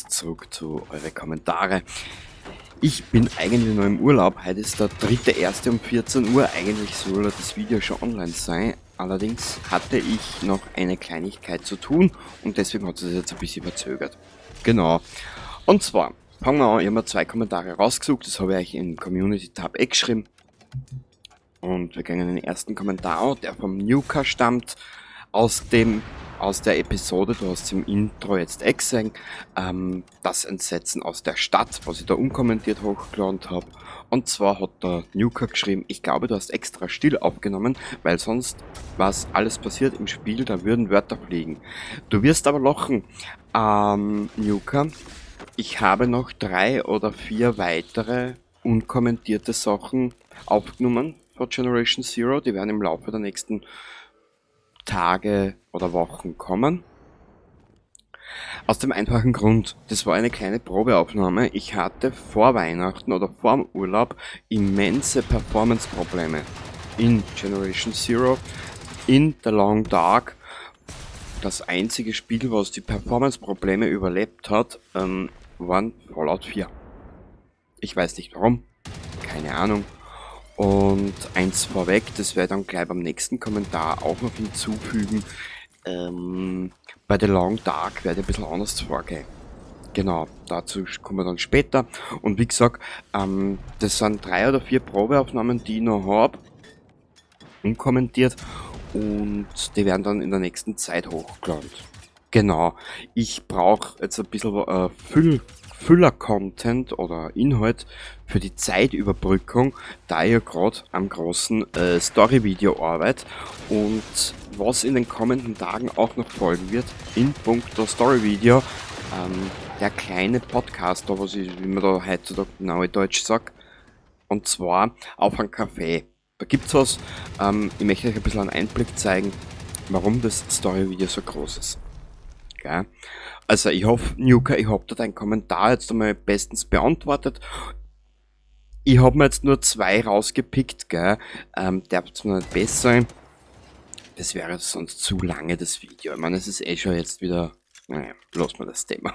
jetzt zurück zu eure Kommentare. Ich bin eigentlich noch im Urlaub. Heute ist der 3.1. um 14 Uhr. Eigentlich soll das Video schon online sein. Allerdings hatte ich noch eine Kleinigkeit zu tun und deswegen hat es sich jetzt ein bisschen verzögert. Genau. Und zwar, fangen wir an. Ich habe mir 2 Kommentare rausgesucht. Das habe ich euch im Community-Tab eh geschrieben. Und wir gehen in den ersten Kommentar an, der vom Nuka stammt, aus der Episode, du hast es im Intro jetzt eh gesehen, das Entsetzen aus der Stadt, was ich da unkommentiert hochgeladen hab. Und zwar hat der Nuka geschrieben, ich glaube, du hast extra still aufgenommen, weil sonst, was alles passiert im Spiel, da würden Wörter fliegen. Du wirst aber lachen, Nuka, ich habe noch 3 oder 4 weitere unkommentierte Sachen aufgenommen von Generation Zero, die werden im Laufe der nächsten Tage oder Wochen kommen. Aus dem einfachen Grund, das war eine kleine Probeaufnahme. Ich hatte vor Weihnachten oder vorm Urlaub immense Performance-Probleme in Generation Zero, in The Long Dark. Das einzige Spiel, was die Performance-Probleme überlebt hat, waren Fallout 4. Ich weiß nicht warum, keine Ahnung. Und eins vorweg, das werde ich dann gleich beim nächsten Kommentar auch noch hinzufügen. Bei The Long Dark werde ich ein bisschen anders vorgehen. Genau, dazu kommen wir dann später. Und wie gesagt, das sind 3 oder 4 Probeaufnahmen, die ich noch hab, unkommentiert. Und die werden dann in der nächsten Zeit hochgeladen. Genau, ich brauch jetzt ein bisschen Füller-Content oder Inhalt für die Zeitüberbrückung, da ich ja grad am großen Story-Video arbeite und was in den kommenden Tagen auch noch folgen wird, in puncto Story-Video, der kleine Podcast, da was ich, wie man da heutzutage genau in Deutsch sagt, und zwar auf einen Café. Da gibt's was, ich möchte euch ein bisschen einen Einblick zeigen, warum das Story-Video so groß ist. Gell? Also ich hoffe, Nuka, ich hab da deinen Kommentar jetzt einmal bestens beantwortet. Ich hab mir jetzt nur 2 rausgepickt, gell? Darf zwar nicht besser sein. Das wäre sonst zu lange, das Video. Ich meine, es ist eh schon jetzt wieder... Naja, lass mal das Thema.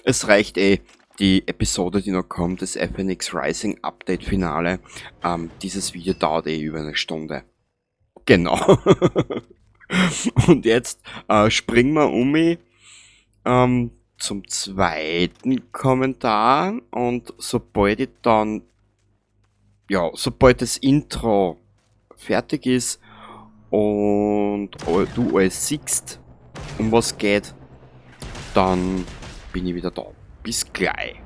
Es reicht eh, die Episode, die noch kommt, das FNX Rising Update Finale. Dieses Video dauert eh über eine Stunde. Genau. Und jetzt springen wir zum zweiten Kommentar und sobald ich dann, ja, sobald das Intro fertig ist und du alles siehst, um was geht, dann bin ich wieder da. Bis gleich.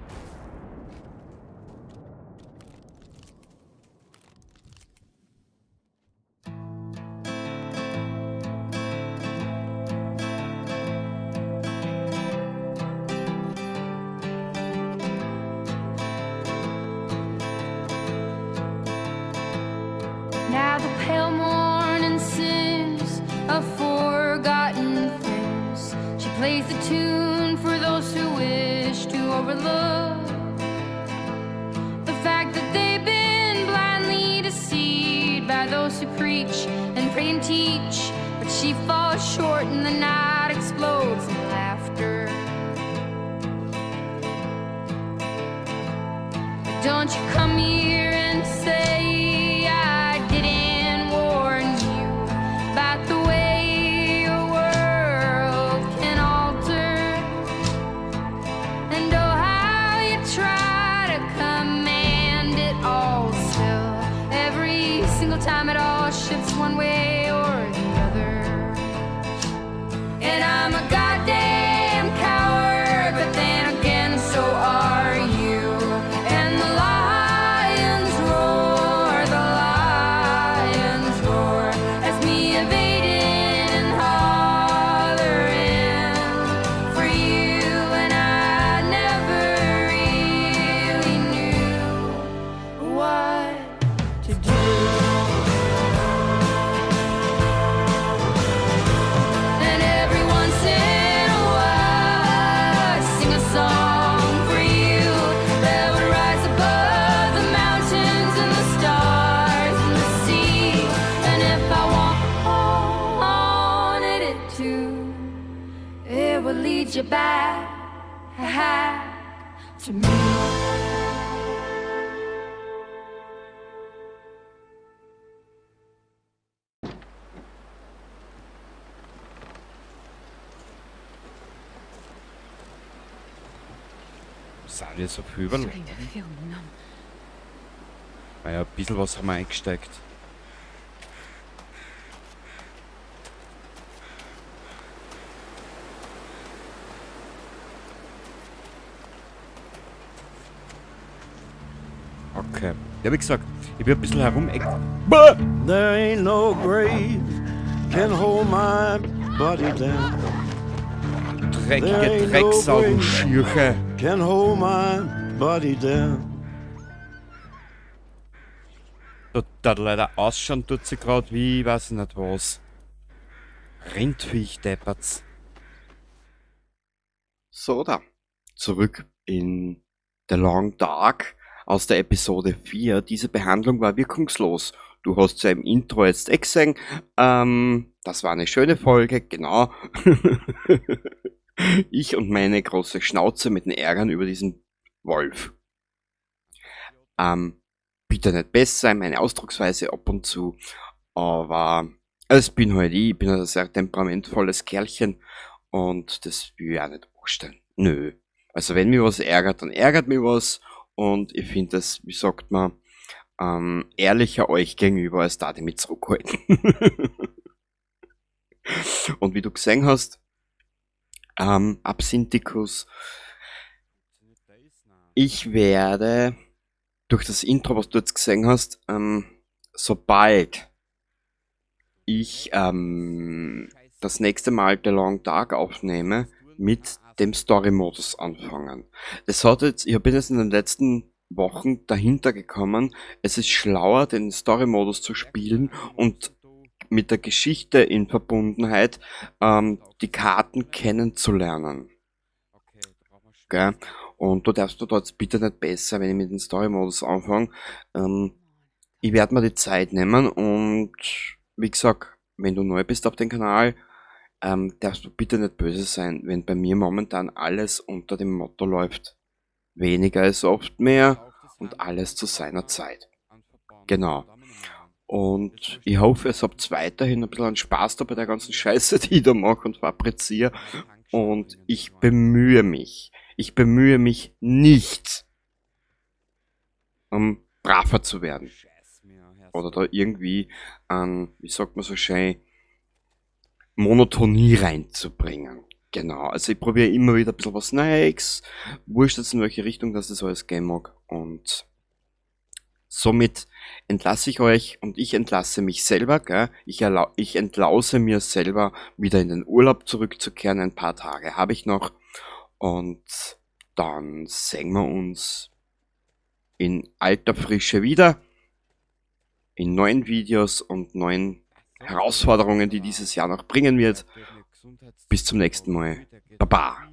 Now the pale morning sings of forgotten things. She plays the tune for those who wish to overlook the fact that they've been blindly deceived by those who preach and pray and teach. But she falls short and the night explodes in laughter. But don't you come here and say I didn't warn you about the way your world can alter. And oh, how you try to command it all still. Every single time it all shifts one way or the other. And I'm a goddamn coward, but then again, so are you. And the lions roar, the lions roar, as me evading and hollering for you. And I never really knew what to do. you back to me. Sind wir so viel über? Starting to feel numb. Naja, ein bisschen was haben wir eingesteckt. Okay. Ja, wie gesagt, ich bin ein bisschen herum... Bah! There ain't no grave can hold my body down. Dreckige There ain't no Drecksau, du grave. Schirche. Can hold my body down. Total leider ausschauen tut sie grad wie, weiß ich nicht was. Rindviech deppert's. So da. Zurück in The Long Dark aus der Episode 4. Diese Behandlung war wirkungslos. Du hast ja im Intro jetzt eh gesehen. Das war eine schöne Folge, genau. Ich und meine große Schnauze mit den Ärgern über diesen Wolf. Bitte nicht besser sein, meine Ausdrucksweise ab und zu, aber es bin halt ich, ich bin halt ein sehr temperamentvolles Kerlchen und das will ich auch nicht anstellen. Nö. Also wenn mich was ärgert, dann ärgert mich was und ich find das, wie sagt man, ehrlicher euch gegenüber, als da die mich zurückhalten. Und wie du gesehen hast, Absinthikus, ich werde durch das Intro, was du jetzt gesehen hast, sobald ich das nächste Mal The Long Dark aufnehme, mit dem Story-Modus anfangen. Das hat jetzt, ich bin jetzt in den letzten Wochen dahinter gekommen, es ist schlauer, den Story-Modus zu spielen und mit der Geschichte in Verbundenheit die Karten kennenzulernen. Gell? Und du darfst du da jetzt bitte nicht besser, wenn ich mit dem Story-Modus anfange. Ich werd mir die Zeit nehmen und wie gesagt, wenn du neu bist auf dem Kanal, darfst du bitte nicht böse sein, wenn bei mir momentan alles unter dem Motto läuft. Weniger ist oft mehr und alles zu seiner Zeit. Genau. Und ich hoffe, ihr habt weiterhin ein bisschen Spaß da bei der ganzen Scheiße, die ich da mache und fabriziere. Und ich bemühe mich. Ich bemühe mich nicht, um braver zu werden. Oder da irgendwie an, wie sagt man so schön, Monotonie reinzubringen. Genau, also ich probiere immer wieder ein bisschen was Neues. Wurscht jetzt in welche Richtung das alles gehen mag. Und somit entlasse ich euch und ich entlasse mich selber. Gell? Ich entlause mir selber, wieder in den Urlaub zurückzukehren. Ein paar Tage habe ich noch. Und dann sehen wir uns in alter Frische wieder. In neuen Videos und neuen Herausforderungen, die dieses Jahr noch bringen wird. Bis zum nächsten Mal. Baba.